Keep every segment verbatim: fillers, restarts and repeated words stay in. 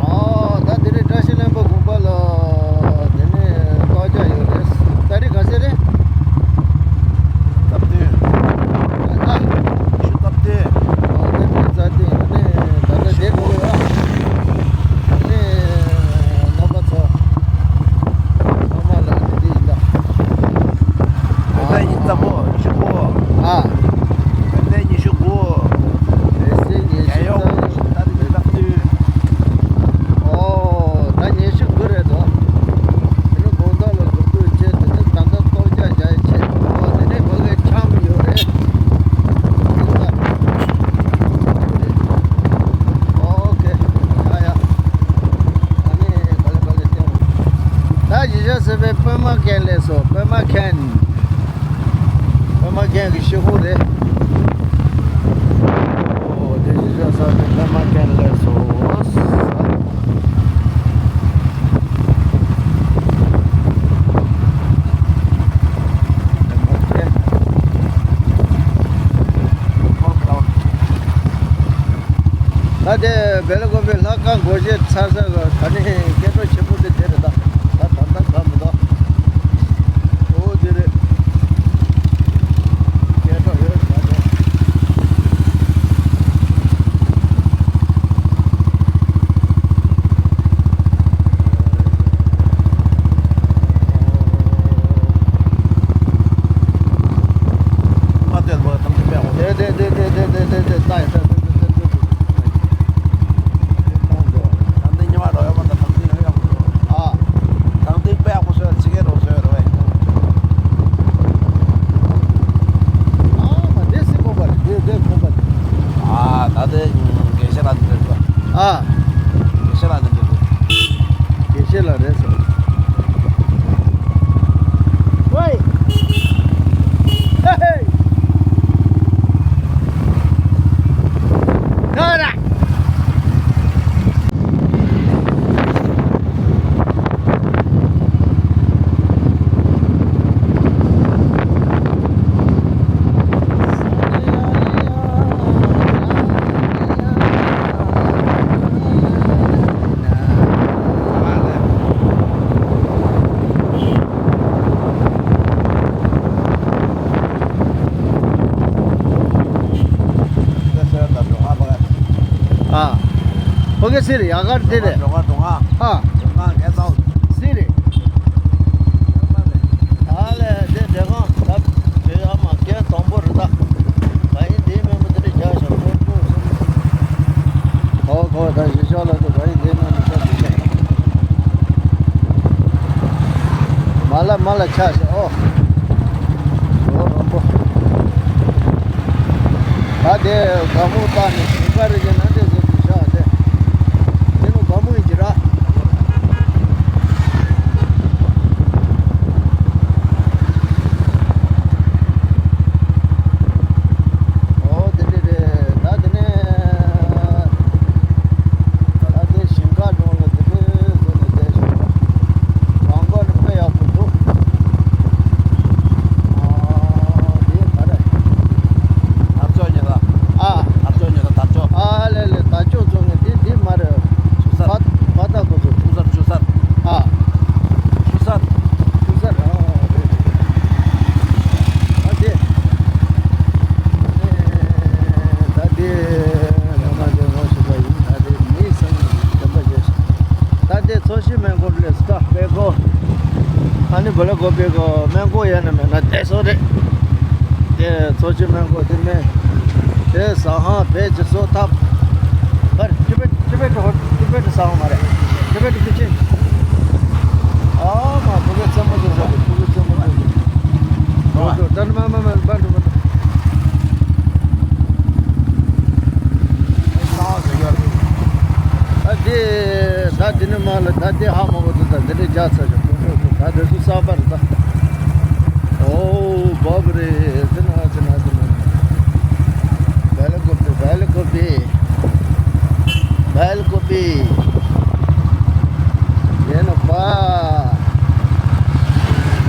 ཨོ། ད་དེ་རིང་བཀྲ་ཤིས་ལྷུན་པོ་དགོན་པ་ལ་དེ་ནས་གཏོར་རྒྱག་ཡོད་རེད། ད་རིང་ག་ཚོད་རེད། སྟབས་བསྟུན། ཨ། ཉི་ཤུ་སྟབས་བསྟུན། ཨོ། དེ་རིང་རྩ་བསྟུན། ཨ་ནི་ད་ལྟ་བསྡད་དགོས་ཡོད་ཨ། ཨ་ནི་རྣམ་པ་ཚོ་ཚང་མ་ལ་ཨ་ནི་འདི་ཡིན་ད། བོད་ཟླ་ཉི་ཤུ་རྩ་དགུ། ཨ། བོད་ཟླ་ཉི་ཤུ་དགུ། བོད་ཟླ་ཉི་ཤུ་རྩ་དགུ། རྒྱལ་ཡོངས་ད་རེས་ཀྱི་སྟབས་བསྟུན། ཨོ། ད་ཉི་ཤུ་དགུ་རེད་དོ། དེ་ནི་དགོང་དག་ལ་འཛུགས་སྐྲུན་བྱས། དེ་ནི་ད་ལྟ་གཏོར་རྒྱག་བྱ་ཡི་ཆེད། ཨོ། དེ་ནི་ཕ་གིའི་འཆམ་ཡོད་རེད། ཨོ་ཁེ། ཡ་ཡ། ཨ་ནི་ག་ལེ་ག་ལེ་བསྟན། ད་གཞིས་ཆགས་ཟེར་བའི་པད་མ་མཁན་སླེབས་སོང་། པད་མ་མཁན། པད་མ་མཁན་གྱི་གཤེད་ཁུག་རེད། ཨོ། དེ་གཞིས་ཆགས་ཟེར་བའི་པད་མ་མཁན་སླེབས་སོང་། ད་དེ་སྦེལ་ཀོབ་པའི་ལྷ་ཁང་སྒོ་འབྱེད་ཚར་ས་ག་ནས་སྐད་གྲགས་ཆེན་པོ་དེ་དེ་རེད་ད། ད་ད་ད་ད་མི་འདུག་ཨོ་དེ་རེད། སྐད་གྲགས་ཡོད་ད་དེ། མ་དེ་ལོ་ཐང་དེ་པའོ། དེ་དེ་ད་ཡིན་ད། ད་ད་ཉི་མ་རོ་ཡོད་མ་ད། ཐང་དེ་ཡོད་ཡོད། ཨ། ཐང་དེ་པའོ་སོ་ཚིག་གེ་རོ་སོ་རོ་ཨེ། ཨ་མ་དེ་སི་ཁོ་པ་དེ་དེ་ཁོ་པ། ཨ་ད་དེ་དགེ་བཤེས་ལ་འདི་འདྲ། ཨ། དགེ་བཤེས་ལ་འདི་འདྲ། དགེ་བཤེས་ལ་རེད་ཟེར། ཝེ། ཧེ་ཧེ། ད་ར། ཨ། ཕ་གི་སི་རེད། ཡ་གར་དེ་རེད། ཨ། སི་རེད། ཨ་ལས་དེ་འདྲ་གང་ད་བྱེད་ཡ་མ་སྐད་དང་པོ་རེད་ད། ག་ཡིན་དེ་མེད་མ་དེ་རེད་རྒྱག་ཞོག་ཁོ་ཁོ་སི། ཨོ་ཁོ་ད་ཞིག་ཤོག་ལ་དུ་ག་ཡིན་དེ་མེད་མ་ཤོག་དེ་ཤོག་མ་ལ་མ་ལ་ཆ་ཤོག་ཨོ། ཨོ་རོམ་པོ། ད་དེ་དགའ་མོ་བཏགས་ནས་ཞིང་ཁ་རེ་ཅན་ན་དེ་ཟེར་དུ་བཞག་དེ། དེ་ནི་དགའ་མོ་ཡིན་གྱི་ར། ཨོ་དེ་འདྲ་རེད། ད་དེ་ནས་ད་དེ་ཞིང་ཁ་གྲོང་ལ་དེ་འདྲ་བཟོ་ནས་བསྡད་ཞོག་རང་དགར་ནི་དཔེ་ཡག་པོ་འདུག་ཨ་དེ་ག་རེ། དར་ལྕོག་ཉོས་ད། ཨ། དར་ལྕོག་ཉོས་ད་དར་ལྕོག་ཨ་ལེ་ལེ། སྟ་པེ་ཀོ། ཨ་ནི་བ་ལ་ཀོ་པེ་ཀོ་མན་གོ་ཡ་ན་མེད་ན་དེ་སོ་རེད། དེ་ཚོ་ཆུ་མན་གོ་དེ་མེད། དེ་ས་ཧང་བེ་ཅི་སོ་ཐབ། པར་ཅི་པེ་ཅི་པེ་ཏི་ཧོ་ཅི་པེ་ཏི་ས་ཧང་མ་རེད། ཅི་པེ་ཏི་ཀི་ཆེན། ཨ་མ་ཕུ་གུ་ཚེ་མོ་དེ་ས་རེད། ཕུ་གུ་ཚེ་མོ་དེ་ཧོ་ཏོ་ཏན་མ་མ་མ་པར་ཏུ་མ་ཏུ། ཨ་དེ་ད་དེ་ནི་མ་ལ་ད་དེ་ཧ་མ་གོ་དུ་ད་དེ་ནི་རྒྱ་ཚ་ཞིག་ད་དེ་སུ་ས་པར་ད། ཨོ་བབ་རེད། དེ་ན་དེ་ན་དེ་ན། བལ་ཀོ་པི་བལ་ཀོ་པི། བལ་ཀོ་པི། ཡེ་ན་པ།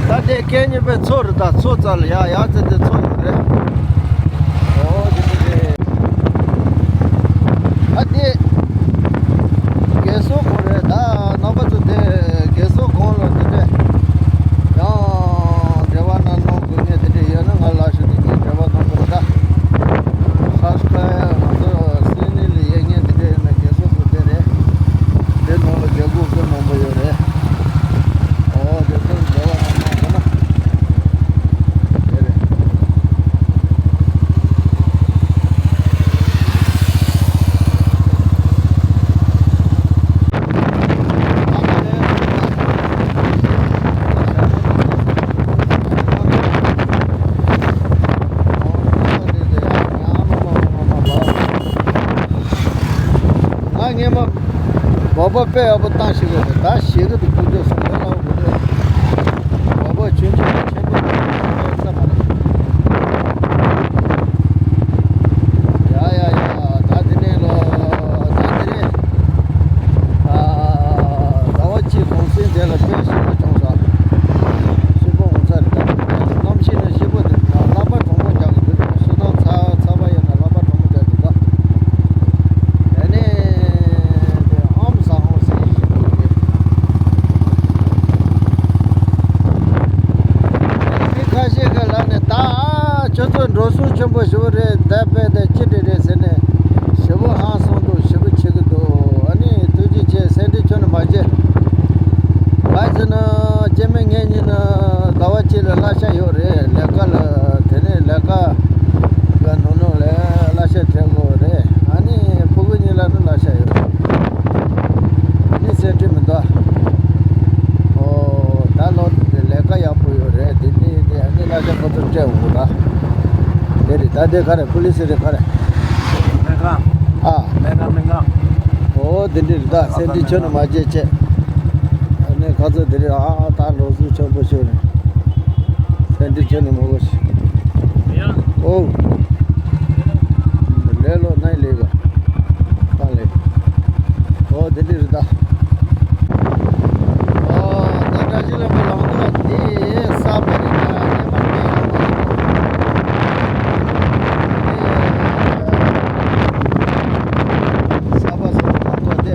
ད་དེ་སྐད་ཉན་པའི་མཚོ་རེད། ད་མཚོ་རྩ་ལ་ཡ་ཡ་ཙེ་དེ་མཚོ་ཡོད་རེད། ཨོ་དེ་དེ་རེད། ཨ་དེ། རྒས་གསོ་ཁོ་རེད། ད་རྣམ་པ་ཚོ་དེ་རྒས་གསོ་ཁོང་ལ་དེ་འདྲས་ཡང་འབྲེལ་བ་གནང་གནང་དགོས་ངེས་དེ་འདྲས་ཡོད་ན་ང་ལ་ཞུ་དེ་གའི་འབྲེལ་བ་གནང་དགོས་རེད། ད་ས་སྐ་ང་ཚོ་སེ་ནི་ལ་ཡོད་ངེས་དེ་འདྲས་ཡོད་ན་རྒས་གསོ་ཁོ་དེ་རེད། དེ་ནང་ལ་རྒས་གོག་དཔེ་མང་པོ་ཡོད་རེད། ཨོ་དེ་ཚོ་འབྲེལ་བ་གནང་གནང་དགོས་ན་དེ་རེད། ང་སྔས་མ་སྦག་སྦག་དཔེ་ཡག་པོ་བཏང་ཤེས་ཀྱི་རེད། ད་ཤེས་ཀྱི་འདུག་ཁོ་ཚོས་སོང་ལ་ལབ་དགོས་རེད། སྦག་སྦག་ཆུང་ཆུང་ཆེན་པོ་ཡོད་ས་མ་རེད། ཡ་ཡ་ཡ། ད་དེ་ནས་ལོ། ད་དེ་རེད། ཨ། ཟླ་བ་གཅིག་གུང་སེང་དེ་ལ་དཔེ་ཞེ་པོ་བྱུང་ས། ཞེ་པོ་འོང་ས་རེད། ད་གནམ་གཤིས་ནི་ཞེ་པོ་འདུག་ལག་པ་གྲང་མོ་རྒྱག་གི་འདུག་ཤིང་ཏོག་ཚ་ཚ་བ་ཡིན་ན་ལག་པ་གྲང་མོ་རྒྱག་གི་འདུག་དེ་ནས་དེ་ཨམ་ཟ་ཧོ་ཟེར་ཞེ་པོ་རེད། མི་ཁ་ཤས་ཀྱི་ལག་ནས་ད་ཁྱོད་ཚོ་འགྲོ་སོང་ཆེན་པོ་ཞེ་པོ་རེད། ད་དཔེ་དེ་ཅི་འདྲ་རེད་ཟེར་ནས་ཞེ་པོ་ཧང་སང་འདུག་ཞེ་པོ་བྱེད་ཀྱི་འདུག་ཨ་ནི་ཐུགས་རྗེ་ཆེ། སེམས་ཁྲལ་ཁྱོན་ནས་མ་བྱེད། ག་ཟེར་ན་སྐྱེ་དམན་ངེད་གཉིས་ནི་ཟླ་བ་གཅིག་ལ་གླ་ཆ་ཡོད་རེད། ལས་ཀ་ལ་དེ་ནས་ལས་ཀ་ག་ནོར་ནོར་ལས་གླ་ཆ་སྤྲད་དགོས་རེད། ཨ་ནི་ཕྲུ་གུ་གཉིས་ལ་ནི་གླ་ཆ་ཡོད་རེད། ཨ་ནི་སེམས་ཁྲལ་མི་འདུག་ཨོ་ད་ལོ་དེ་ལས་ཀ་ཡག་པོ་ཡོད་རེད། དེ་ནས་དེ་ཨ་ནི་གླ་ཆ་ཁོ་ཚོར་སྤྲད་འོང་གོ་ད། དེ་རེད། ད་དེ་ག་རེད། ཕུ་ལི་སི་རེད། ག་རེད། སྨན་ཁང་། ཨ། སྨན་ཁང་སྨན་ཁང་། ཨོ་དེ་འདྲ་རེད། ད་སེམས་ཁྲལ་ཁྱོན་ནས་མ་བྱེད་བྱས། ཨ་ནི་ཁ་ཚ་དེ་རེད། ཨ་ད་ལོ་གསུམ་ཆེན་པོ་ཤོར་རེད། སེམས་ཁྲལ་ཁྱོན་ནས་མ་དགོས་ཤིག་ཨོ། ལས་ལོ་ནའི་ལས་ག་ད་ལས། ཨོ་དེ་འདྲ་རེད་ད། ཨོ་ད་བཀྲ་ཤིས་ལྷུན་པོ་ལམ་ཐོག་འདི་གསར་པ་རེད་ད། སྔོན་མ་མེད་ཡོད་མ་རེད། གསར་པ་བཟོ་ལམ་ཐོག་དེ།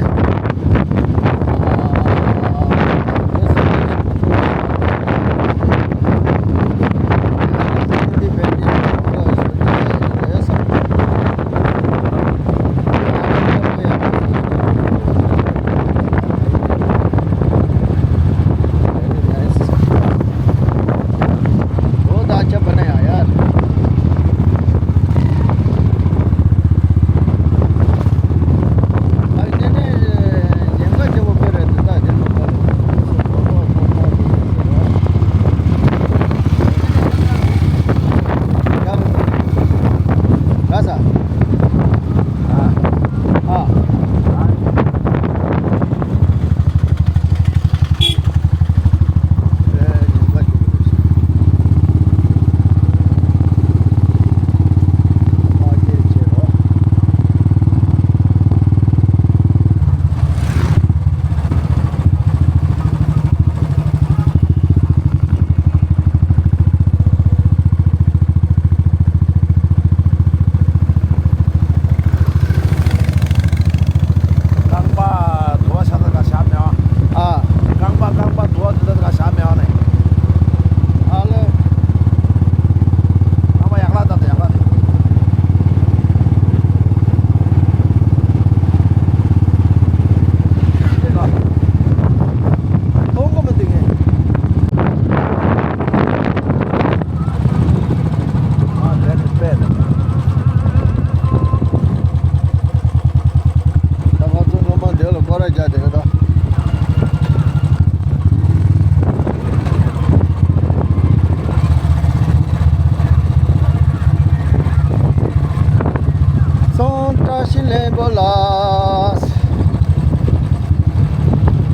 བཀྲ་ཤིས་ལྷུན་པོ་ལ།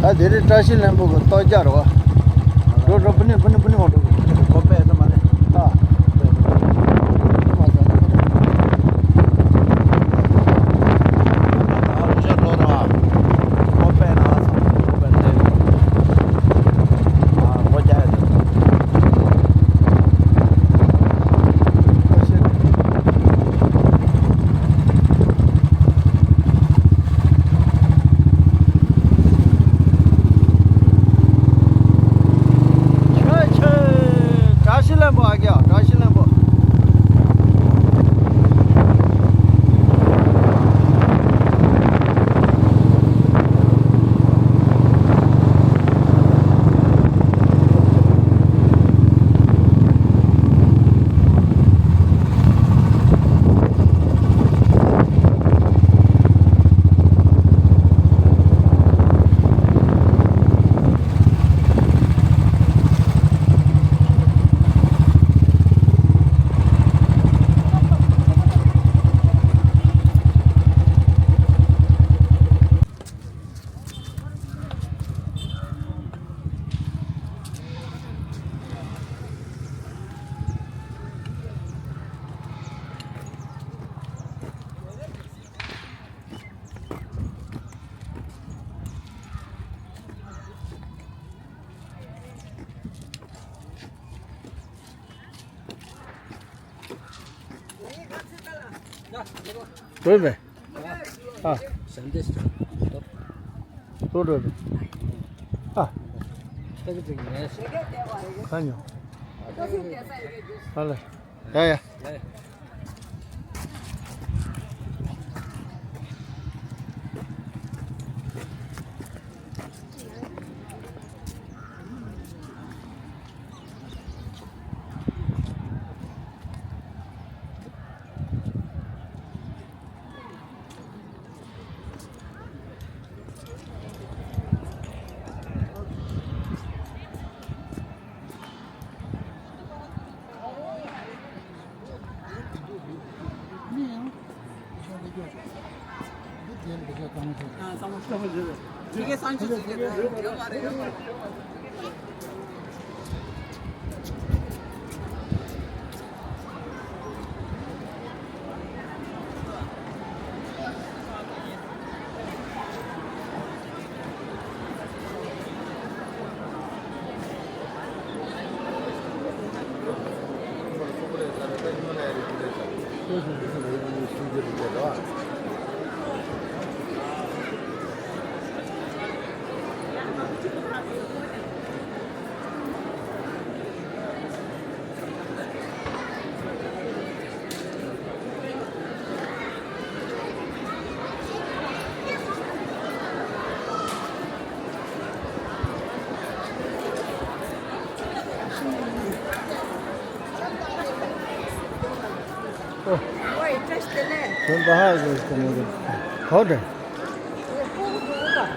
ད་དེ་རིང་བཀྲ་ཤིས་ལྷུན་པོ་གི་ལྟོ་རྒྱག་རོགས། འགྲོ་འགྲོ། པུ་ནི་པུ་ནི་པུ་ནི་མ་འགྲོ། གོ་པས་ད་མ་རེད། ཨ། བཀྲ་ཤིས་ལྷུན་པོ་ཨ་ཀྱག་བཀྲ་ཤིས་ལྷུན་པོ། འགྲོ་མེད། ཨ། ཟམ་དེ་སུ་འགྲོ་རེད། ཨ། ཁ་ཉོ། ཨ་ལེ། ཡ་ཡ།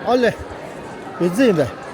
ཨ་ལེ། བི་ཛི་ཡིན་པས།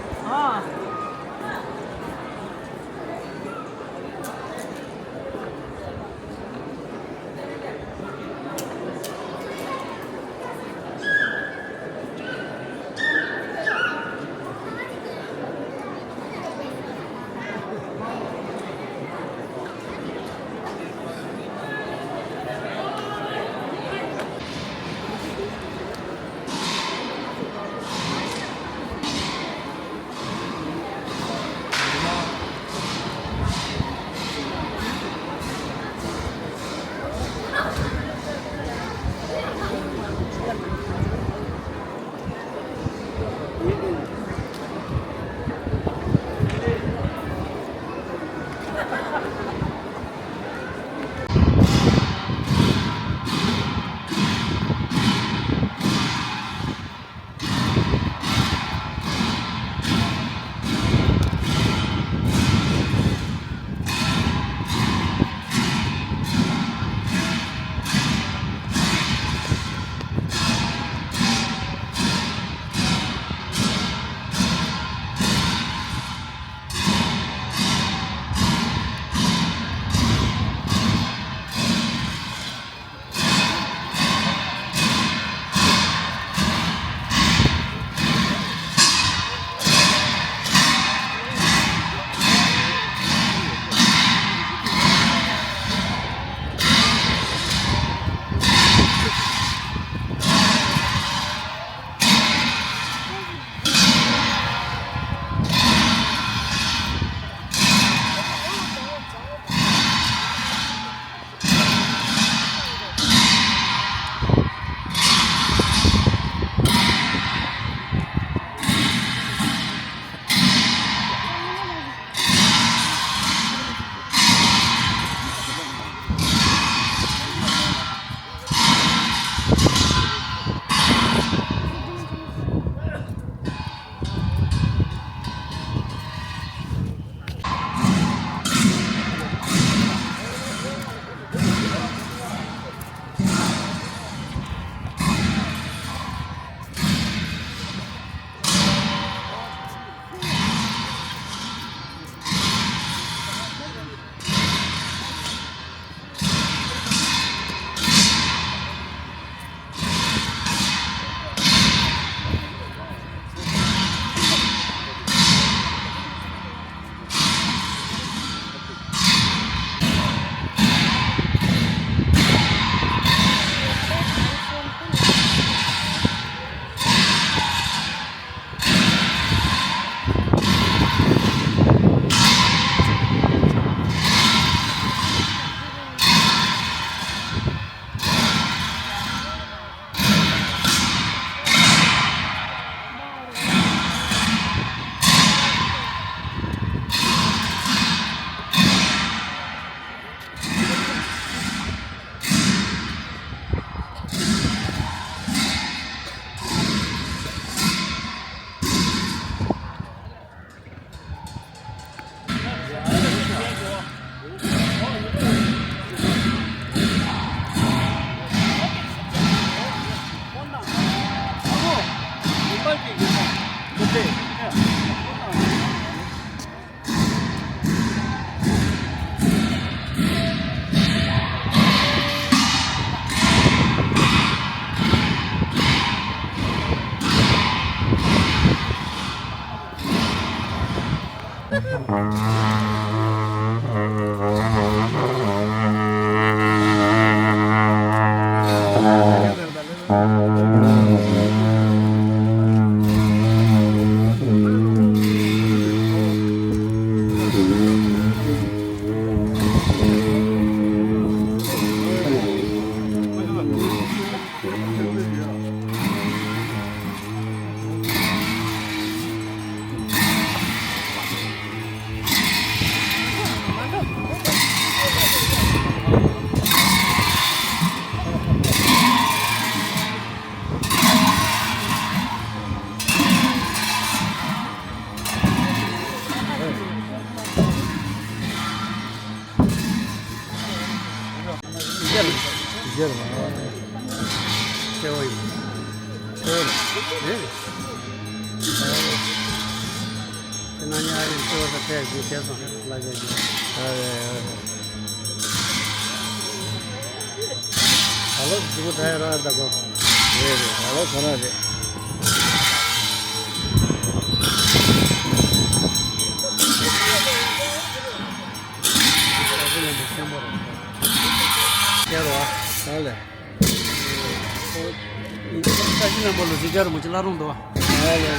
ཁྱེད་རང་ཉིད་ཨ་རིའི་གཙོ་བོ་ས་ཕེབས་ཀྱི་བྱས་སོང་ལ་རྒྱ་རྒྱ། ཨ་རེད། ཨ་རེད། ད་ལོ་གཟུགས་པོ་དྲག་ཡོད་ར་ད་གོ། རེད་རེད། ད་ལོ་ཁོ་རང་རེད། ཨ་ཁུ་ལ་འདི་ཆེན་པོ་རེད། ཁྱེད་རོ། ཨ་ལས། ས་གཞི་ལམ་པ་ལོ་རྒྱུས་རྒྱ་རུ་མ་ཅི་བླ་རུང་དོ། ཨ་ལས་ལས།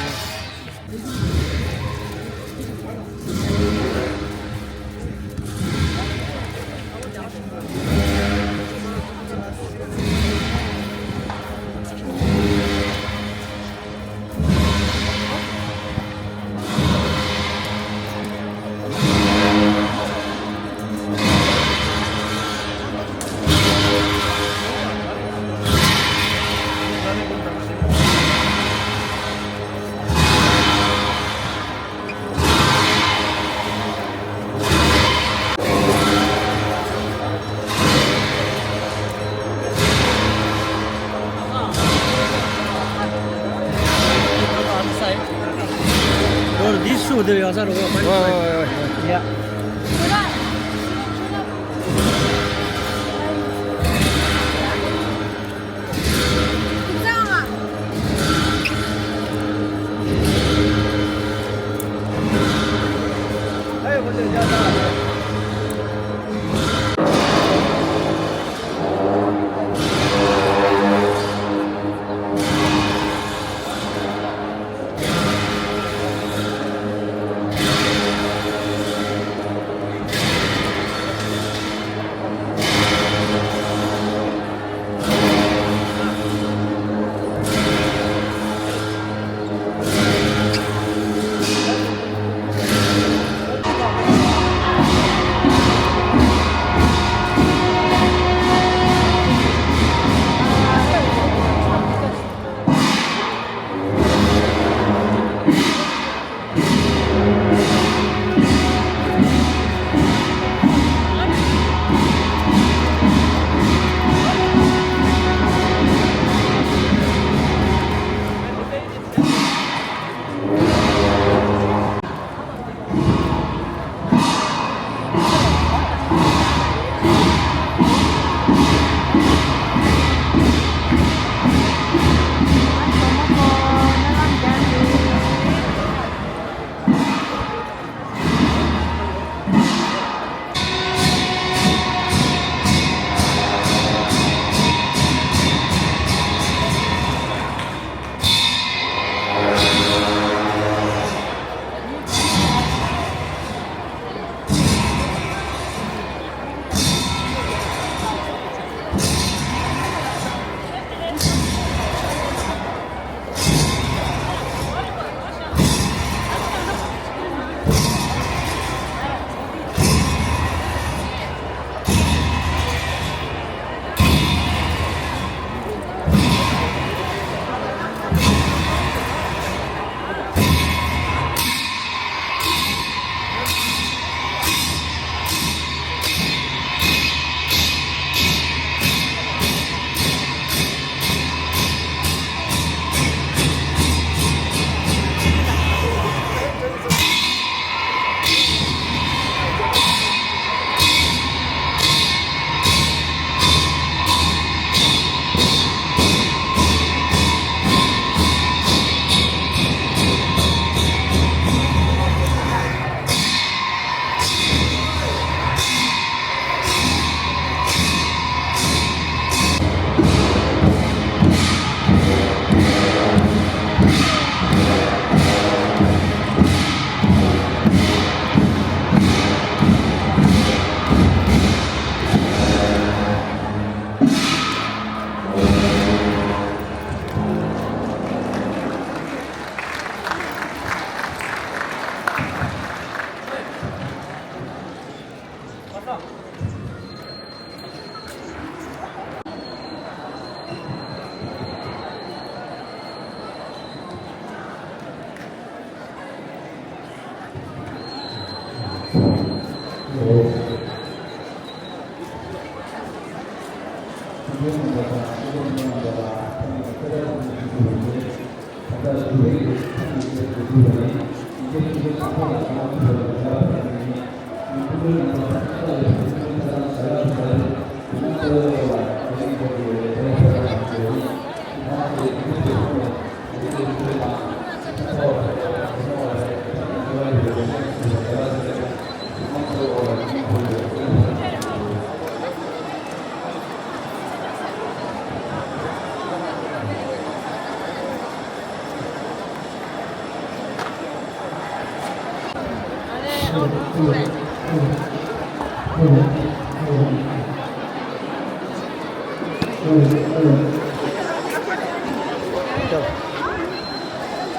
འདིའི་ཤུགས་དེ་ཡོད་ས་རེད་བ། ཡ།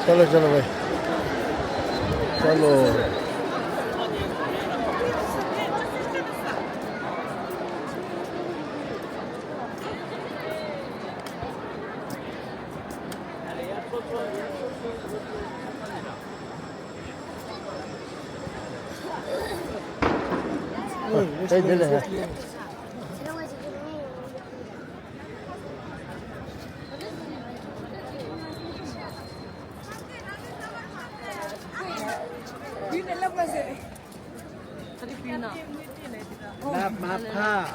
चलो चलो भाई, चलो। ལབ་མ་ཕ།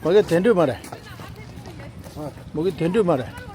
ཁོ་གི་དེ་འདྲ་མ་རེད། མོ་གི་དེ་འདྲ་མ་རེད།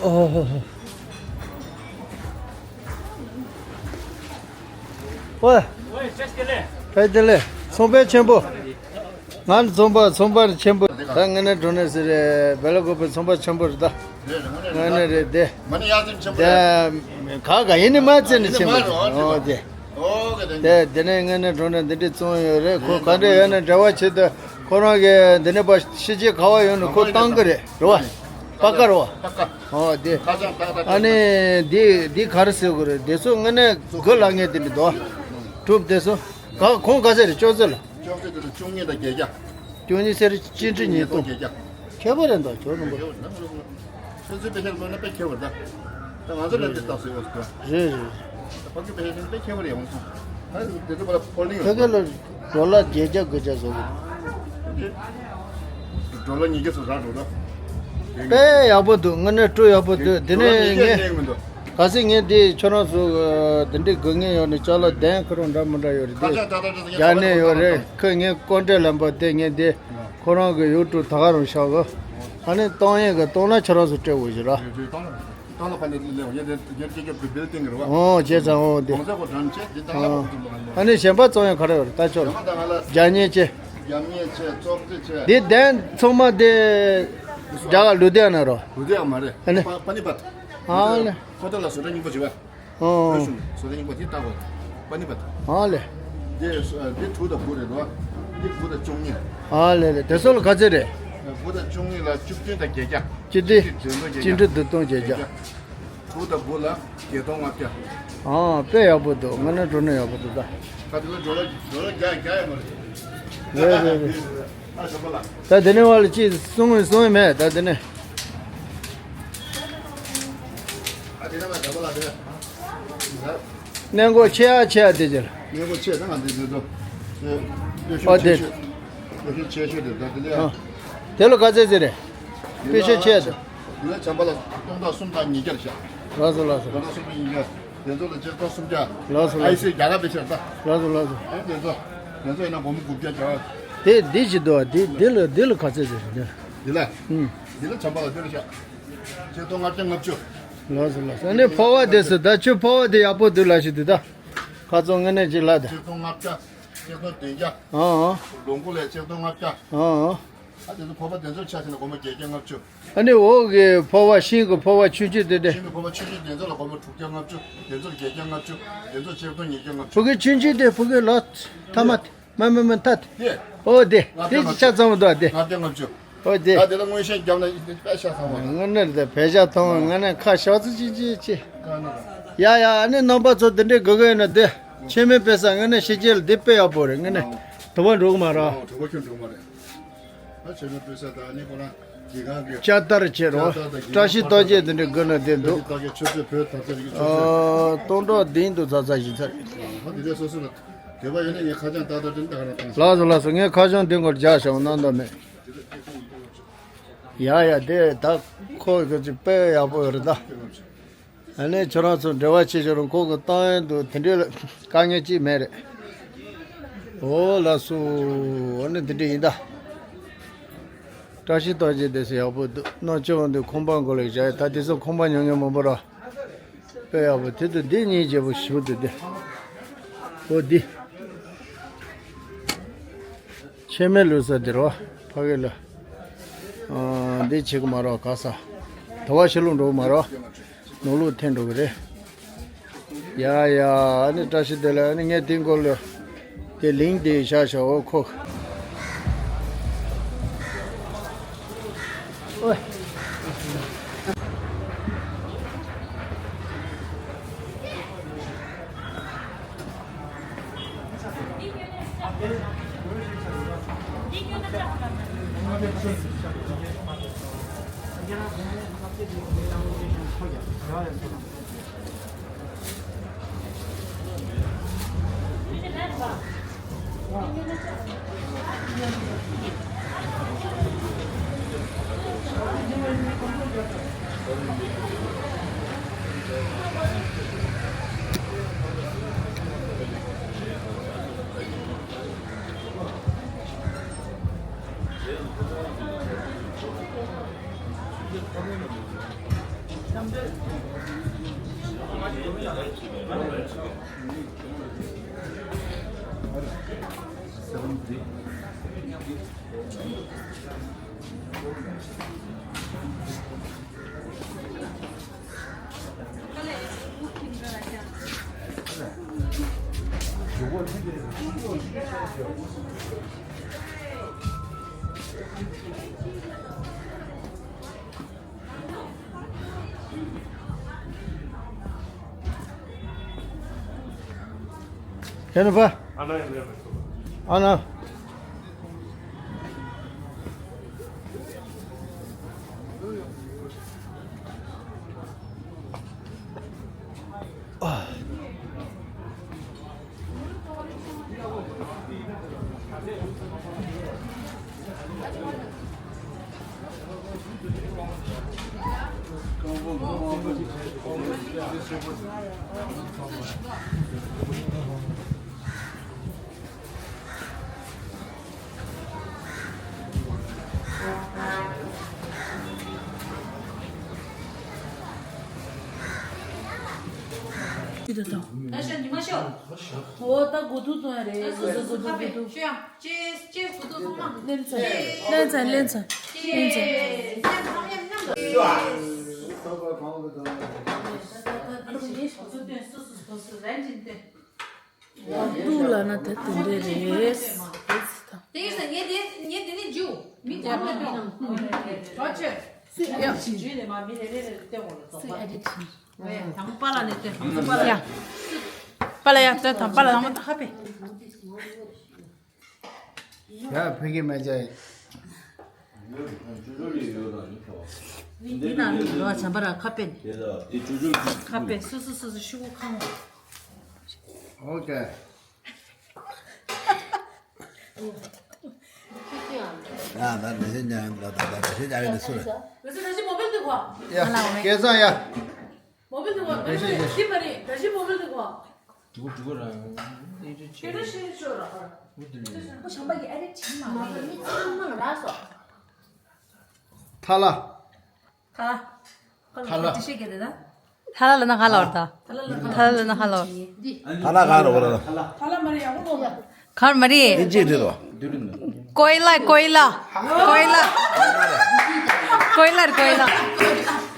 ཨོ་ཧོ་ཧོ། ཨོ། བཀྲ་ཤིས་བདེ་ལེགས། ཚོང་དཔོན་ཆེན་པོ། ང་ཚོང་པ་ཚོང་པ་ཆེན་པོ། ད་ངེད་ནས་འགྲོ་ནས་ཟེར་རེད། བེ་ལ་ཀོ་པའི་ཚོང་པ་ཆེན་པོ་རེད་ད། ངེད་ནས་རེད་དེ། མ་ནི་ཡ་ཚན་ཆེན་པོ་རེད། དེ་ག་ག་ཡིན་ནི་མ་ཚན་ནི་ཆེན་པོ་རེད། ཨོ་དེ། ཨོ་ག་དེ། དེ་དེ་ནས་ངེད་ནས་འགྲོ་ནས་འདི་འདྲའི་བཙོང་ཡོད་རེད། ཁོ་ག་འདྲ་ཡོད་ན་འབྲེལ་བ་བྱེད་དུ་ཁོ་རང་གི་འདི་ནས་པ་ཕྱི་རྒྱལ་ག་བ་ཡོད་ནི་ཁོ་བཏང་གི་རེད། རེད་བ། པ་ཀ་རེད་བ། པ་ཀ། ཨོ་དེ། ཁ་སང་ཏག་ཏག་ཨ་ནི་འདི་འདི་ག་རེ་ཟེར་དགོས་རེད། དེ་ཚོ་དངོས་གནས་དགོས་ལ་ངས་དེ་འདྲ་འདུག་གྲུབ་དེ་ཚོ། ག་ཁོང་ག་ཚད་རེད། ཅོག་ཙེ་ལ། ཅོག་ཙེ་དེ་ཚོ་བཅུ་གཉིས་དང་བརྒྱད་བརྒྱ། བཅུ་གཉིས་ཚེ་རེ་གཅིག་ཁྲི་ཉིས་སྟོང་། བརྒྱད་བརྒྱ། ཁྱད་པར་རེད་འདུག་ཁྱོད་རྣམ་པ། ཁྱོད་ཚོའི་པེ་ཤ་ལ་དཔེ་ཁྱད་པར་ད། ད་ང་ཚོ་ལ་འདི་ལྟ་སྲོལ་ཡོད་ཟེར། རེད་རེད། ཕ་གི་པེ་ཤ་ལ་དཔེ་ཁྱད་པར་ཡོང་སོང་། ད་དེ་ཚོ་བ་ལ་ཕོ་ལིང་ཡོད། ཕ་གི་ལ་ཌོ་ལར་བརྒྱད་བརྒྱ་དགུ་བརྒྱ་བཟོ་གི། ཌོ་ལར་ཉིས་བརྒྱ་ཚོ་རག་འགྲོ་ད། དཔེ་ཡག་པོ་འདུག་དངོས་གནས་སྤྲོ་ཡག་པོ་འདུག་དེ་ནས་ངས་ག་ཚོད་ངས་འདི་ཁྱོད་རང་ཚོ་དེ་འདྲའི་དགོས་ངེས་ཡོད་ནས་ཅ་ལག་གདན་ཁ་རོག་འདྲ་མི་འདྲ་ཡོད་རེད། དེ་རྒྱ་ནས་ཡོད་རེད། ཁོས་ངས་ཀོན་ཊེ་ལམ་པ་དེ་ངས་འདི་ཁོ་རང་གི་ཡུ་ཊུབ་ད་ག་རང་བཞག་གོ། ཨ་ནི་གཏོང་ཡས་གི་གཏོང་ན་ཁྱོད་རང་ཚོ་སྤྲད་དགོས་ཞེས་ར། ཏང་ལ་ཕ་ནས་ལེ་ཡང་དེ་རྒྱལ་སྤྱི་ཁྱབ་ཀྱི་བིལ་ཏིང་རེད་བ། ཨོ་བྱས་ཙང་ཨོ་དེ། གོང་ས་གོ་དྲན་ཆེ་དེ་ཏང་ལ་ཨོ་ཕ་ཚུར་ལོ་ང་ལོ། ཨ་ནི་གཞན་པ་ཚོ་ཡང་ག་རེ་བར་ལྟ་ཆོག་ལ། ད་ང་ལ་རྒྱ་ཉེ་ཆེ། རྒྱ་ཉེ་ཆེ་ཙོག་ཙེ་ཆེ། དེ་གདན་ཚང་མ་དེ་རྒྱ་གར་ལུ་དེ་ན་རོ། ལུ་དེ་ཡང་མ་རེད། ཨ་ནི་པ་པ་ནི་པ། ཨ་ལེ། ཁོ་ཐོག་ལ་བཟོ་གྲྭ་རྙིང་པ་བྱེད་བ། ཨོ། བོད་གཞུང་བཟོ་གྲྭ་རྙིང་པ་དེ་ལྟ་དགོས། པ་ནི་པ། ཨ་ལེ། དེ་དེ་དྲུག་དང་དགུ་རེད་དོ། དེ་དགུ་དང་བཅུ་གཉིས། ཨ་ལེ་ལེ་དེ་ཚོ་ལ་ག་ཚོད་རེད། དགུ་དང་བཅུ་གཉིས་ལ་བཅུ་བདུན་དང་བརྒྱད་བརྒྱ། བཅུ་བདུན། བཅུ་བདུན་དང་བརྒྱད་བརྒྱ། བཅུ་བདུན་དང་བརྒྱད་བརྒྱ། བུ་དང་བུ་ལ་བརྒྱད་སྟོང་ལྔ་བརྒྱ། ཨང་། དཔེ་ཡག་པོ་འདུག་ང་ནི་འགྲོ་ནི་ཡག་པོ་འདུག་ད། ད་དེ་ལ་འགྲོ་ལ་འགྲོ་ལ་རྒྱ་རྒྱ་ཡོད་མ་རེད། རེད་རེད་རེད། ཨ་ཞོགས་པ་ལ། ད་དེ་ནས་བ་ལ་ཅིག་གསུང་གི་གསུང་གི་མེད་ད་དེ་ནས། ཨ་དེ་ནས་བ་ཞོགས་པ་ལ་དེ། གནས་སྐོར་ཆེ་ཡ་ཆེ་ཡ་དེ་ཅིག་གནས་སྐོར་ཆེ་ད་ང་འདི་འདི་ཚོ། ཨ་དེ། དཔེ་ཤོད་ཆེ་ཤོས་དེ་ད་དེ་ལས། ཨ། དེ་ལ་ག་ཚད་ཟེར་རེད། དཔེ་ཤོད་ཆེ་ཡ་དེ། དེ་ལ་བྱམས་པ་ལ་སྟོང་ཕྲག་གསུམ་དང་ཉིས་བརྒྱར་བཞག་ལགས་སོ་ལགས་སོ། སྟོང་ཕྲག་གསུམ་དང་ཉིས་བརྒྱ། དེ་ཚོ་ལ་ཆིག་སྟོང་སུམ་བརྒྱ། ལགས་སོ་ལགས་སོ། ཨའི་སི་རྒྱ་གར་པའི་ཕྱིར་ད། ལགས་སོ་ལགས་སོ། ཨ་དེ་ཚོ། དེ་ཚོ་ཡིན་ན་སྒོར་མོ་དགུ་བརྒྱ་བྱ། དེ་འདི་ཅི་འདུག་དེ་འདི་ལ་འདི་ལ་ག་ཚད་ཟེར་རེད་འདི། འདི་ལ། ཨུམ། འདི་ལ་བྱམས་པ་ལ་འདི་ལ་བཞག་ཆིག་སྟོང་ལྔ་བརྒྱ་ལྔ་བཅུ། ལགས་སོ་ལགས་སོ། ཨ་ནི་ཕོར་པ་དེ་སུ་ད་ཁྱོད་ཕོར་པ་དེ་ཡག་པོ་འདུག་ལབ་ཞུ་དུས་ད། ཁ་ཚོན་ངེས་གནས་ཅིག་ལབ་དང་། ཆིག་སྟོང་ལྔ་བརྒྱ། ཆིག་སྟོང་བདུན་བརྒྱ། ཨང་ཨང་། ལོངས་སྐུ་ལས་ཆིག་སྟོང་ལྔ་བརྒྱ། ཨང་ཨང་། ཨ་དེ་ཚོ་ཕོར་པ་དེ་ཚོར་ཆ་བཞག་ན་སྒོར་མོ་བརྒྱད་བརྒྱ་ལྔ་བཅུ། ཨ་ནི་འོག་གི་ཕོར་པ་ཤིང་གི་ཕོར་པ་ཆུང་ཆུང་དེ་དེ། ཤིང་གི་ཕོར་པ་ཆུང་ཆུང་དེ་ཚོ་ལ་སྒོར་མོ་དྲུག་བརྒྱ་ལྔ་བཅུ། དེ་ཚོར་བརྒྱད་བརྒྱ་ལྔ་བཅུ། དེ་ཚོར་ཆིག་སྟོང་ཉིས་བརྒྱ་ལྔ་བཅུ། ཕ་གི་ཆུང་ཆུང་དེ་ཕ་གི་ལོ་ཐ་མ་དེ། མ་མ་མ་ཐ་དེ། ཨོ་དེ། ལྔ་བརྒྱ་དེ་ལྔ་ཅི་ཆ་བཅུ། ཚང་མ་འདུག་ཨ་དེ། ལྔ་བརྒྱ་ལྔ་བཅུ། ཨོ་དེ། ད་དེ་ལ་མངོན་ཤེས་བརྒྱབ་ན་དཔེ་ཤ་ཚང་བ་རེད། དངོས་གནས་དེ་བེད་ཤ་ཐོང་ང་ནས་ཁ་ཤོག་ཙི་ཅི་ཅི་ཅི། ཡ་ཡ། ཨ་ནི་རྣམ་པ་ཚོ་དེ་འདྲའི་དགོས་ཀྱི་ཡོད་ན་དེ། ཆེན་མོའི་དཔེ་ས་ངས་ནས་ཤེས་ཀྱི་ལ་དེ་དཔེ་ཡག་པོ་རེད། ངས་ནས་དུ་བ་འགྲོ་གི་མ་རེད། དུ་བ་ཁྱོད་འགྲོ་གི་མ་རེད། ད་ཆེན་མོའི་དཔེ་ས་ད་ཨ་ནི་ཁོ་རང་གི་གང་གི་ལྕགས་དར་བྱེད་རོགས། ལྕགས་དར་དང་བཀྲ་ཤིས་རྟགས་བརྒྱད་དེ་འདྲའི་དགོས་ན་དེ་འདུག་རྟགས་བརྒྱད་ཆུ་ཚོད་བོད་དར་ཚོད་ཡིན་ཆུ་ཚོད། སྟོང་ཕྲག་བདུན་དུ་ཚ་ཚ་ཞིག་ཚར། ད་དེ་འདྲ་སོ་སོ་ལ་དེ་བ་ཡོད་ན་ངས་ཁ་བྱང་ཏག་ཏག་དེ་འདྲ་ག་རང་བཏང་། ལགས་སོ་ལགས་སོ། ངས་ཁ་བྱང་དེ་སྐོར་རྒྱག་བྱ་བ་གནང་དོ་མེད། ཡ་ཡ། དེ་ད་ཁོ་གི་ཅིག་དཔེ་ཡག་པོ་ཡོད་རེད་ད། ཨ་ནི་ཁྱོད་རང་ཚོ་འབྲེལ་བ་བྱེད་ཤོར་རུང་ཁོ་གི་ཏང་ཡོན་དུ་དེ་འདྲའི་དཀའ་ངལ་ཅིག་མེད་རེད། འོ་ལགས་སོ། ཨ་ནི་དེ་འདྲ་ཡིན་ད། བཀྲ་ཤིས་རྟགས་བརྒྱད་དེ་ཚོ་ཡག་པོ་འདུག་རྣམ་ཅོ་འོང་དུས་ཁང་པ་མགོ་ལ་བཞག་ད་དེ་ཚོ་ཁང་པ་ཉོ་མཁན་མང་པོ་ར། དཔེ་ཡག་པོ་དེ་དུ་འདི་གཉིས་བརྗེ་པོ་ཞིག་འདུག་དེ། འོ་འདི། ཆེན་མོའི་ལུས་ས་འདིར་བ། ཕ་གི་ལ། ཨ་འདི་བྱེད་གི་མ་རོགས་ག་ས། དུ་བ་ཕྱི་ལོགས་འགྲོ་གི་མ་རོགས། ནོར་ལུག་འཐེན་འགྲོ་གི་རེད། ཡ་ཡ། ཨ་ནི་བཀྲ་ཤིས་བདེ་ལེགས། ཨ་ནི་ངས་དེ་མགོ་ལ་དེ་ལིང་དེ་བཞག་བཞག་འོ་ཁོ། ཨོ། ཁྱེད་ནུ་ཕ། ཨ་ན། ད་ཤ་ཉི་མ་ཤོག་འོ་ད་དགུ་ཐུག་བཙོང་ཡ་རེད། ད་སུ་སུ་སུ་ཁ་པེ་ཤོ་ཡ། ཅེས་ཅེས་དགུ་ཐུག་ཚང་མ། ལེན་ཚ་ལེན་ཚ་ལེན་ཚ། ཅེས་ཚང་མ་མཉམ་དུ། ཨ་རོ་ཡེ་ཤ་སུ་སྟོན་སུ་སུ་སུ་སུ་རན་ཅིན་སྟོན། ཏུ་ལ་ན་དེ་དེ་འདྲས་རེད། དེ་ཡིན་ས་ངས་དེ་ངས་དེ་ནས་འཇུ། མི་ཚང་མ་འཇུ། ཧོ་ཆེ། སུས་ཡ། འཇུ་ནས་མ་མི་རེ་རེ་རེ་སྟོན་འོང་ལ་ཚོགས་པ། དང་པོ་པ་ལ་ནས་སྟོན། དང་པོ་པ་ལ། ཡ། པ་ལ་ཡ་སྟོན། དང་པ་ལ་དང་པོ་ད་ཧ་པེ། ཡ་ཕ་གི་མ་བྱ་ཡིན། འདི་ན་ནི་ལོ་བྱམས་པ་ར་ཁ་པེ་ནི། ཁ་པེ་སུ་སུ་སུ་སུ་ཤུ་གུ་ཁང་། ཨོ་ཀེ། ཡ་ད་འདི་ཤེས་ཉན་ལ་ད་ད་འདི་ཤེས་ཉན་ཡིན་སུ་རེད། ཡ་སྐལ་བཟང་ཡ། མོ་བིལ་དུ་བ། འདི་ཤེས་ཉན། འདི་མ་རེད། ད་ཤི་མོ་བིལ་དུ་བ། དུ་གུ་དུ་གུ་ར། ཁྱེད་རང་ཤེས་ཤོར་ར། ཁོ་བྱམས་པ་གི་ཨ་རེ་བྱིན་མ་རེད། མི་ཚང་མ་ལ་རག་སོ། ཐ་ལ། ཐ་ལ། ཐ་ལ། ཐ་ལ་ལ་ན་ཧ་ལ་བར་ད། ཐ་ལ་ལ་ན་ཧ་ལ་བར། ཐ་ལ་ག་ར་བར། ཐ་ལ་མ་རེད་ཡང་ལོ། གར་མ་རེད། ཨིན་ཇི་རེད་དོ། ཀོའི་ལ། ཀོའི་ལ། ཀོའི་ལ། ཀོའི་ལ་རེད།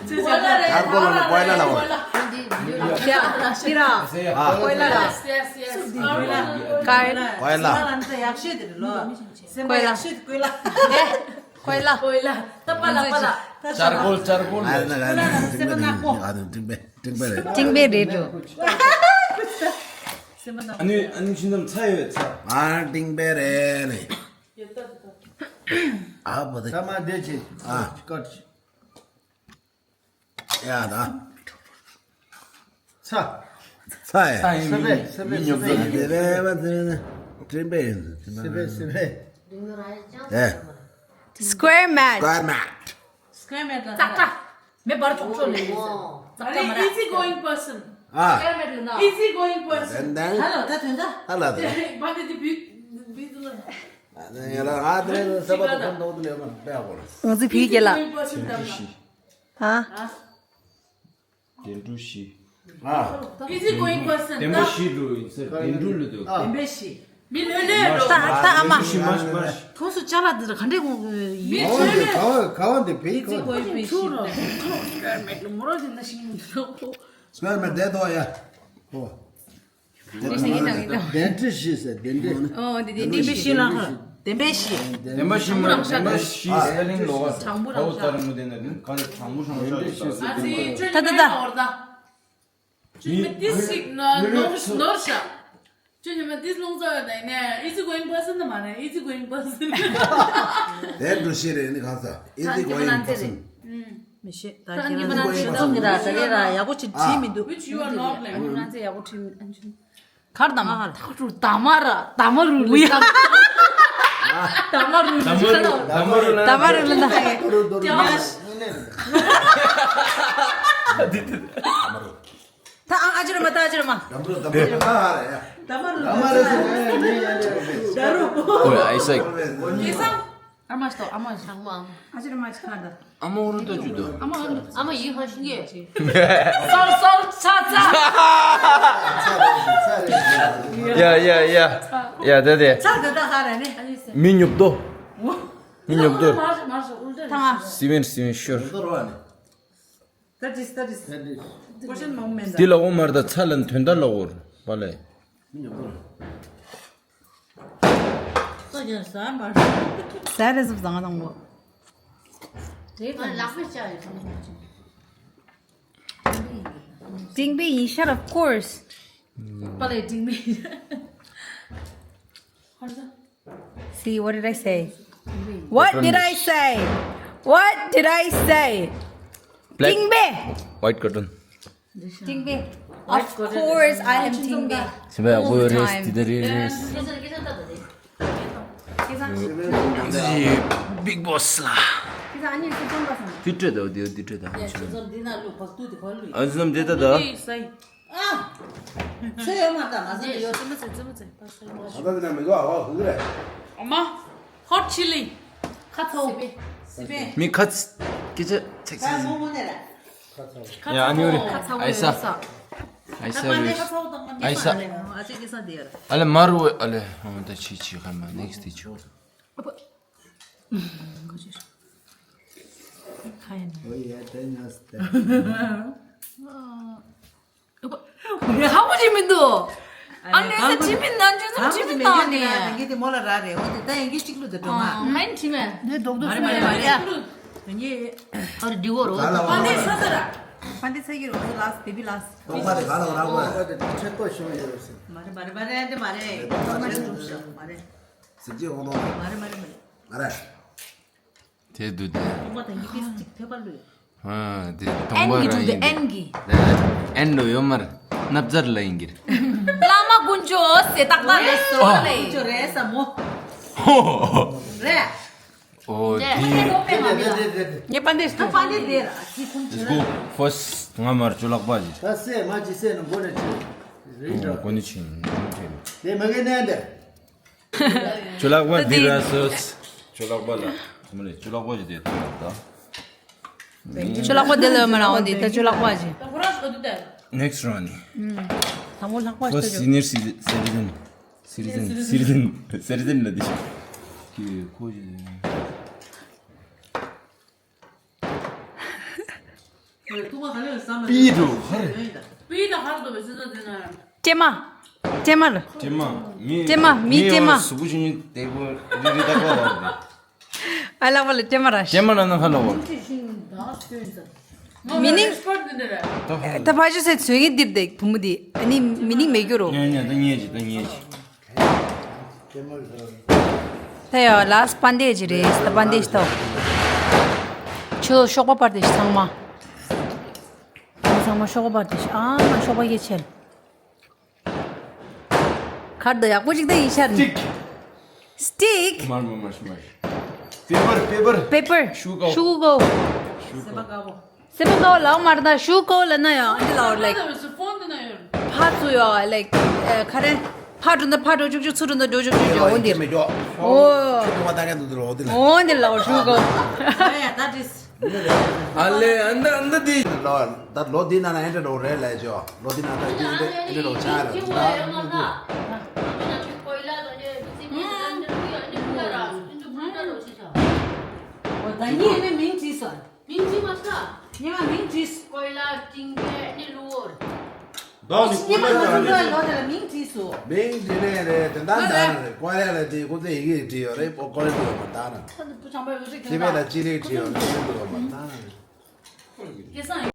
ཀོའི་ལ། གར་ཀོ་ལ་ན་ཀོའི་ལ་ལ་བར། ཡ་ཤི་ར། ཀོའི་ལ་ར། གར། ཀོའི་ལ། ཀོའི་ལ། ཀོའི་ལ། ཀོའི་ལ། ཀོའི་ལ། ཀོའི་ལ། ད་པ་ལ་པ་ལ། ཅར་ཀོལ་ཅར་ཀོལ། ཨ་ན་ཨ་ན་ཏིང་པེ་རེད། ཏིང་པེ་རེད། ཏིང་པེ་རེད་འགྲོ། ཨ་ནི་ཨ་ནི་ཁྱིམ་ཚང་ཚ་ཡོད་ཚ། ཨ་ཏིང་པེ་རེད་ནི། ཨ་བོ་དེ། ད་མ་བསྡད་ཅིག་ཨ། ཀ་ཅིག་ཡ་ད། ཚ། ཚ་ཡ། ཚ་ཡིན། སེ་པེ་སེ་པེ་མི་ཉོབ་ཚ། སེ་པེ་བ་ཚེ་ཏིང་པེ་ཡིན། སེ་པེ་སེ་པེ། ཨེ། Square match. Square match. Square match ལ་ཙག་ཙག་མེ་འབར་ཆོག་ཆོག་ལས་ཡིན་ཟེར། ཙག་ཙག་མ་རེད། Easy going person. ཨ། Square match ལ་ན། Easy going person. དེ་ནས། ཧ་ལ་ད་དོན་དག་ཧ་ལ་ད། བ་དེ་དེ་བི་བི་དུ་ལ། ང་ཚོ་བི་གེ་ལ། ཧ། དེ་འགྲུ་ཤི། ཨ། Easy going person. དེ་འགྲུ་ཤི་འགྲུ་ཡིན་ཟེར། དེ་འགྲུ་ལ་དུ། དེ་འབེ་ཤི། མི་ལྷོད་ལྷོད་འགྲོ། ད་ད་ཨ་མ། ཤི་མ་ཤི་མ་ཤི། ཐོག་སུ་ཅ་ལག་འདི་ལ་ག་འདྲས་གོང་ཡིན། མི་ལྷོད་ལྷོད། ག་བ་ག་བ་འདི་བེ་ཁོ། Easy going person. ཐུག་རོ། ཐུག་རོ། སྐར་མེད་ལ་མོ་རོ་འདི་ན་ཤི་མི་འདུག་ཁོ། སྐར་མེད་བསྡད་དོ་ཡ། ཁོ། དེ་འདྲ་ཡིན་ན་ཡིན་ད། དེ་འདྲ་ཤི་ཟེར་དེ་འདྲ། ཨོ་དེ་དེ་དེ་འདྲ་ཤི་ལ་ཧ། དེ་འདྲ་ཤི། དེ་འདྲ་ཤི་མ་དེ་འདྲ་ཤི་སི་པེ་ལིང་ལོག་ག་ཟེར། དྲང་པོ་རང་ཤག་ཁོ་ལྟར་མོ་དེ་ན་དེ་ག་ནས་དྲང་པོ་རང་ཤག་ད་ད་ད། ཅུ་ཉི་མ་ཏིས་ཤིག་ནོར་ནོར་ཤག་ཅུ་ཉི་མ་ཏིས་ལོང་ཙ་ཡོད་ནས་ནས། Easy going person ནི་མ་རེད། Easy going person. དེ་འགྲོ་ཤེས་རེད་ནི་གང་ཟག Easy going person. མི་ཤེས། ད་ཁྱེད་རང་ཚོ་ཤེས་ཚོད་ཀྱི་ར་ད་རེད་ར་ཡག་པོ་ཅིག་བྲིས་མི་འདུག Which you are not like. ང་ཚོ་ཡག་པོ་བྲིས་མི་འདུག་གར་དམ་མ་ཐག་ཁྲུ་དམ་མ་ར་དམ་མ་རུ་ལི་ཡ། དམ་མ་རུ་ལི་དམ་མ་རུ་དམ་མ་རུ་ལི་ད། ད་ཨ་ཨ་ཅི་ར་མ་ད་ཨ་ཅི་ར་མ། དམ་རུ་དམ་རུ་ཧ་ཧ་རེ་ཡ། དམ་རུ་དམ་རུ་ད་རུ། ཨོ་ཨའི་སེག་ཨ་མ་ཞིག་ཏོ་ཨ་མ་ཞིག་ཨ་ཅི་ར་མ་ཞིག་ཁ་ད། ཨ་མ་འོ་རུ་ད་ཅུ་དོ། ཨ་མ་ཨ་མ་ཡི་ཧ་ཤི་ངེ། སོར་སོར་ཚ་ཚ། ཡ་ཡ་ཡ། ཡ་དེ་དེ། ཚ་དེ་ད་ཧ་རེ་ནི། མི་ཉོབ་དོ། མི་ཉོབ་དོ། ཐ་མ། སི་ཝེན་སི་ཝེན་ཤོར། That is, that is. Question མང་མེད་ད། འདི་ལ་འོ་མར་ད་ཚ་ལན་དོན་དག་ལ་འོར་པ་ལེ། སོ་ཀྱང་ཟ་མར། ཟ་རེ་ཟུབ་བཟང་དང་གོ། དེ་ག་ལག་པས་བཅག་ཡོད། ཏིང་པེ་ཡིན། Shut of course. པ་ལེ་ཏིང་པེ། ཧར་ཟ། See, what did I say? What did I say? What did I say? Black. Tingbe. White cotton. Tingbe. Of course, I am Tingbe. Sibe ago res tidare res. Big boss la. Titre da, titre da. Azam deta da. ཚོད་ཡོད་མ་ད་ང་ཚོ་ལ་ཡོད། ཙི་མ་ཙི་ཙི་མ་ཙི་ད་ལྟ་འདི་ན་མི་འདུག་ཨ་ཧོ་ཧུ་རེ། ཨ་མ། Hot chili. ཁ་ཚ་བོ། སི་པན། མི་ཁ་ཚ་སྐད་ཆ་ཚིག་ཚིག་ད་ངོ་ངོ་ནས་རེད། ཡ་ཨ་ནི་རེ། ཁ་ཚ་བོ་ཨའི་ས། ཡོད་ས། ཨའི་ས་རེད། ཨའི་ས། ཨ་ཅེ་ཀི་ས་དེ་ཡ་ར། ཨ་ལེ་མ་རུ་ཨ་ལེ་ཨ་ད་ཆི་ཆི་ཁ་མ་next དེ་ཆུ། ཨ་པ། ཁ་ཡ་ན། ཨོ་ཡ་དེ་ཉོས་ཏེ། ཧ་གོ་ཅི་མི་འདུག་ཨ་ནི་ས་ཅི་མི་ན་ཅི་ས་ཅི་མི་ན་ནི། ཡང་གི་དེ་མོ་ལ་ར་རེ་འོ་དེ་ད་ཡང་གི་གཅིག་ལུ་དེ་འགྲོ་མ། ཁ་ཡིན་ཅི་མེད། དེ་རྡོག་རྡོག་མ་རེད་མ་རེད་ཡ། ཡང་གི་ཨ་རེ་འདི་འོ་རོ། ཨ་ནི་ས་ས་ར། ཕ་འདི་ཚ་གི་རོ་ལ་སི་བེ་བི་ལ་སི། ཏོག་པ་དེ་ག་ལ་རག་པ། ཏོག་པ་དེ་ཁྲེག་པོ་ཤོར་ཡོད་རེད་ཟེར། མ་རེད་མ་རེད་མ་རེད་དེ་མ་རེད། ཏོག་པ་དེ་ཤོར་ཤོར་མ་རེད། ཟེར་གྱི་འོང་དོ། མ་རེད་མ་རེད་མ་རེད། མ་རེད། དེ་དུ་དེ། ཏོག་པ་དང་གི་ཏིས་ཅིག་ཐོད་པ་ལུས། ཨ་དེ་ཏོག་པ་རང་ཡིན་དེ། ཨན་གི། ཨན་ལོ་ཡོད་མར། སྣབས་ཚར་ལ་ཡིན་གྱི། བླ་མ་དཀོན་མཆོག་ཟེར་ཏག་ཏག་རེད་སོ་ལེ། དཀོན་མཆོག་རེད་ས་མོ། ཧོ། རེད། ཨོ་དེ། ངས་པན་དེ་ད་པན་དེ་དེ་ར་ཅི་ཁུམ་ཆེ། Let's go. First ང་མར་ཅོ་ལག་པ་ཅི། ད་སེ་མ་ཅི་སེ་ནང་སྒོ་ནས་ཅི། རེད་འདྲ། སྒོ་ནས་ཅི་ཡིན་ཅི། དེ་མ་གི་ནས་འདེར། ཅོ་ལག་པ་འདི་ར་སོས། ཅོ་ལག་པ་ལ། མ་ལས་ཅོ་ལག་པ་ཅི་དེ་ཐོག་ད། ཅོ་ལག་པ་དེ་ལ་མ་རང་འོ་འདི་ད་ཅོ་ལག་པ་ཅི། Next round ནི། དང་པོ་ལྷག་པ་ཞིག་ད་ཅོ། First senior citizen. Citizen, citizen, citizen ལ་དེ་ཞིག་གི་ཁོ་ཞིག་པི་དུ་ཧར། པི་དུ་ཧར་དུ་བས་སི་ཟ་དེ་ན། ཀྲེ་མ། ཀྲེ་མ་ལ། ཀྲེ་མ། མི་ཀྲེ་མ་མི་ཀྲེ་མ། གཟུགས་པོ་ཆུང་ཆུང་དེ་གོ་རི་རི་ད་གོ་ལ། ཨ་ལག་པ་ལ་ཀྲེ་མ་ར། ཀྲེ་མ་ལ་ན་ཧ་ལོ་བ། མི་ནིང་། ད་ཕ་ཇུ་སེ་ཚོད་ངེས་འདིར་དེ་བུ་མོ་དེ་ཨ་ནི་མི་ནིང་མེད་རྒྱུ་རོ། ཉན་ཉན་ད་ཉན་ཅི་ད་ཉན་ཅི། ད་ཡ་ལ་སི་པན་དེ་ཅི་རེད་ད་པན་དེ་ཅི་ཐོག་ཆུ་ལོ་ཤོག་པ་པར་དེ་ཅི་ཚང་མ། ཚང་མ་ཤོག་པ་པར་དེ་ཅི་ཨ་མ་ཤོག་པ་ཡེ་ཆེར། ཁར་དུ་ཡག་པོ་ཅིག་ད་ཡིན་ཤར་ནི། Stick. མར་མར་མར་མར། Paper, paper. Paper. ཤུ་གོ། ཤུ་གོ། ཤུ་གོ། སེ་པ་གོ་ལའོ་མར་ད་ཤུ་གོ་ལ་ན་ཡང་འདི་ལའོ་like ཕ་ཚུ་ཡོ་like ཁ་རེ་ཕ་འགྲོ་ད་ཕ་འགྲོ་ཅུག་ཅུག་ཚུ་འགྲོ་ད་འགྲོ་ཅུག་ཅུག་འོ་འདི། མི་འགྲོ། ཨོ། ཁྱོད་ཀྱི་མ་ད་ག་འདུག་འདུག་འོ་འདི་ལ། འོ་འདི་ལའོ་ཤུ་གོ། Yeah, that is. ཨ་ལེ་ཨ་འདི་ཨ་འདི་འདི། ལོ་ད་ལོ་འདི་ན་ན་ཨེ་འདྲ་རོ་རེད་ལས་ཇོ། ལོ་འདི་ན་ད་འདི་ཨེ་འདྲ་ཨེ་འདྲ་རོ་ཆ་ར་འདི་ད། ད་ཉིན་ནི་མིང་བྲིས་སོང་། མིང་བྲིས་མ་ཤག་ཉི་མ་མིང་བྲིས། ཀོའི་ལ་ཀྲིང་ཀེ་ནི་ལུ་འོར། ད་ནི་ཉི་མ་ཀོའི་ལ་ལོ་དེ་ལ་མིང་བྲིས་སོང་། མིང་འདི་ནས་རེད་དེ་འདྲ་འདྲ་རེད། ཀོ་རེ་ལ་དེ་ཁོ་ཚོས་ཡི་གེ་བྲིས་ཡོད་རེད། ཀོ་རེ་བྲིས་ཡོད་མ་ད་ན། ཁྱེད་པས་ལ་ཅི་རིགས་བྲིས་ཡོད་རེད། ཅི་རིགས་བྲིས་ཡོད་མ་ད་ན། སྐལ་བཟང་